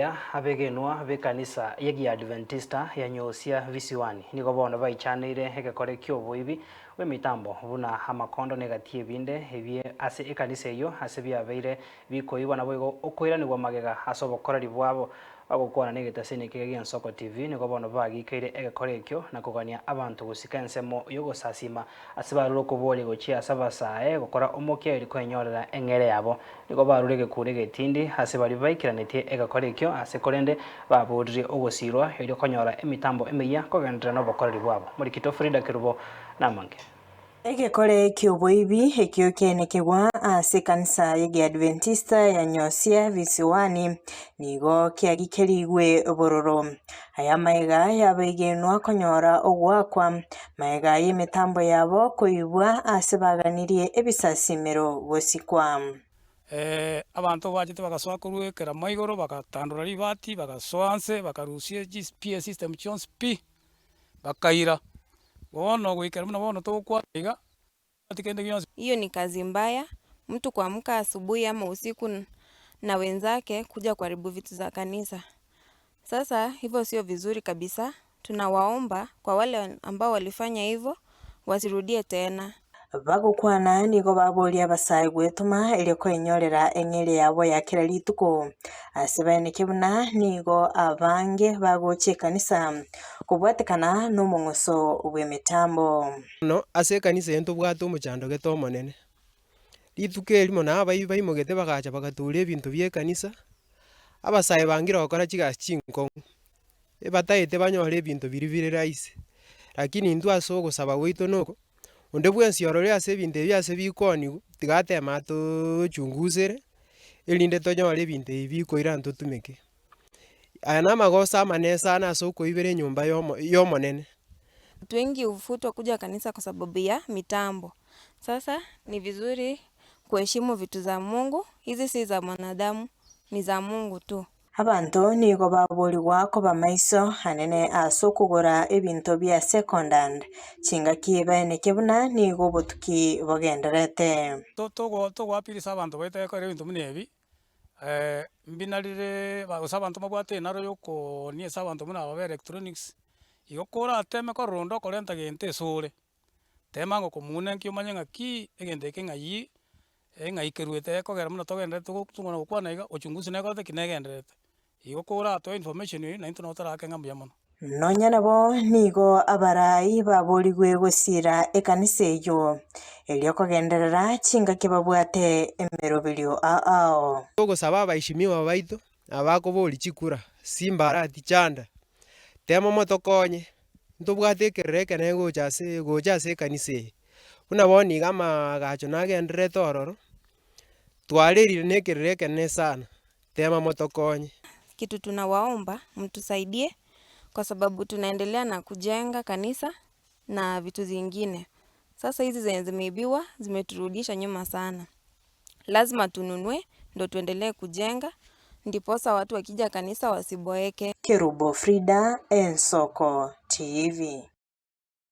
Engiya, abegenwa b'ekanisa y'Egiadventista ya Nyosia Visiwani nigo bono baichaneire egekore ki'oboibi bw'emitambo buna amakondo na egati y'ebinde ebie ase ekanisa eyio ase biabeire bikoibwa naboigo okoiranigwa magega ase obokoreri bwabo. Bagokwana negetaseni ekiya gi'Ensoko TV nigo bono bagikeire egekore ekio na kogania abanto gosika ensemo y'ogosasima ase barure okoboria gochia ase abasae gokora omokia eri koenyorera eng'ere yabo. Nigo barure egekuro egetindi ase baria baikeranetie egekore ekio ase korende baboririe ogosiirwa erio konyora emitambo emeyia kogenderera nobokoreri bwabo. Morikito Frida Kerubo namange. Egekore ki'oboibi ekio kiainekigwa ase ekanisa y'Egeadventista ya Nyosia Visiwani nigo kiagikerigwe bororo. Aya amaiga y'abegenwa konyora ogoakwa, magega y'emetambo yabo koibwa ase baganirie ebisasimero gosikwa. Abanto bachete bagasoa korwa ekerama igoro, bagatandora ribati, bagasoa nse, bakarusia PA system chionsi pi, bakaira. Bono goikera buna bono togokwana iga, tobwati kende gionsi. Hiyo ni kazi mbaya, mtu kuamka asubuhi ama usiku na wenzake kuja kuharibu vitu za kanisa. Sasa hivyo sio vizuri kabisa, tunawaomba kwa wale ambao walifanya hivyo wasirudie tena. Bagokwana nigo baboria abasae gwetoma erio koenyorera eng'eria yabo ya kera rituko. Ase baeneke buna nigo abange bagocha ekanisa kobwatekana nomong'uso bw'emetambo. Bono ase ekanisa eye ntobwate omochando gete omonene. Rituko erimo na abaibi baimogete bagacha bagatuura ebinto bi'ekanisa, abasae bangire gokora chigasi chinkong'u, ebataete banyore ebinto biria bire rahisi. Lakini intwe ase ogosaba gwaito noko, onde bwensi orore ase ebinto ebi ase bikooniwa, tiga ateme atoochungusere, erinde tonyore ebinto ebi bikoirana totumeke. Aya namagoso amanene sana ase okoibera enyomba yomo y'Omonene. Watu wengi hufutwa kuja kanisa kwa sababu ya mitambo. Sasa ni vizuri kuheshimu vitu za Mungu, hizi si za mwanadamu, ni za Mungu tu. Abanto nigo baborigwa koba maiso anene ase okogora ebinto bia second hand, chingaki baeneke buna nigo obotuki bogendererete. Togoapirisa abanto baito ekero ebinto buna ebi, mbinarire gose abanto mbabwate enaro ya okoonia ase abanto buna aba ba electronics, igo korateme korora onde okorenta gento esore, tema ng'a okomuna nki omanye ng'aki egento eke ng'ai ng'ai keruete ekogera buna togendererete gokwana gokwana iga, uchunguzi nekorete ki negendererete. Igo koratoe information eyio naintwe nabo torake ng'a mbuya mono. Nonya nabo nigo abarai baborigwe gosiira ekanisa eyio, erio kogenderera chingaki babwate emeroberio ao ao. Togosaba abaishimiwa baito abakoboria chikura, Simba Arati Chanda, tema motokonye, ntobwate ekerero ekenene gocha ase gocha ase ekanisa eye. Buna bono iga amaagacho nagendererete ororo, twarerire na ekerero ekenene sana, tema motokonye. Kitu tunawaomba mtusaidie kwa sababu tunaendelea na kujenga kanisa na vitu zingine. Sasa hizi zenye zimeibiwa zimeturudisha nyuma sana. Lazima tununue ndo tuendelee kujenga ndiposa watu wakija kanisa wasiboeke. Kerubo Frida, Ensoko TV.